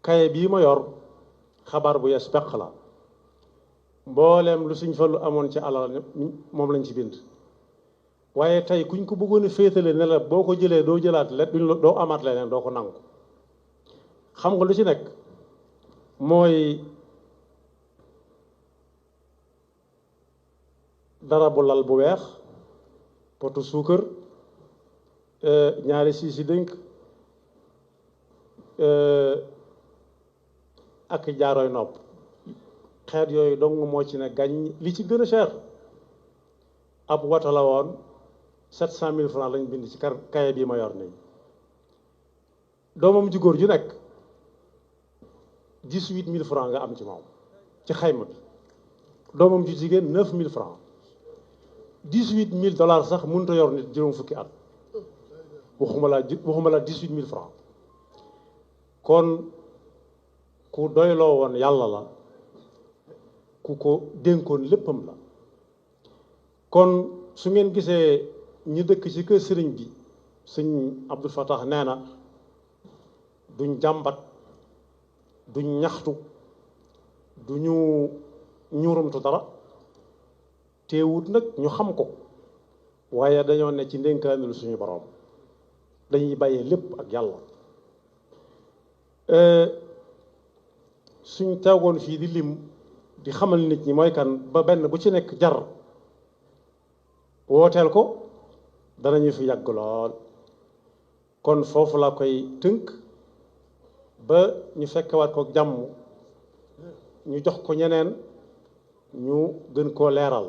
kaye bii ma yor xabaar bu yees peq la mboolem lu Sëñ Fallu amoon ci alal moom lañ ci bind waaye tey kuñ ko bëggoon a féetale ne la boo ko jëlee doo jëlaat doo amaat leneen doo ko nangu xam nga lu ci nekk mooy dara bu lal bu weex potu suukar ñaari siisi dénk ak jaaroy nopp xeet yooyu dong moo ci ne gàññ li ci gën a cher ab wata la woon 700 000 francs lañ bind ci kaye bii ma yor nii doomam ju góor ju nekk 18 000 francs nga am ci moom ci xayma bi doomam ju jigéen 9 000 francs 18 000 dollars sax mënut a yor nit juróom fukki at waxuma la 18 000 francs kon ku doyloo woon yàlla la ku ko dénkoon léppam la kon su ngeen gisee ñi dëkk ci kër sëriñ bi sëñ Abdou Fatah nee na duñ jàmbat duñ ñaxtu duñu ñuurumtu dara teewut nag ñu xam ko waaye dañoo ne ci ndénkaanul suñu borom dañuy bàyyee lépp ak yàlla suñ teegoon fii di lim di xamal nit ñi mooy kan ba benn bu ci nekk jar wooteel ko danañu fi yàgg lool kon foofu la koy tënk ba ñu fekkewaat ko jàmm ñu jox ko ñeneen ñu gën koo leeral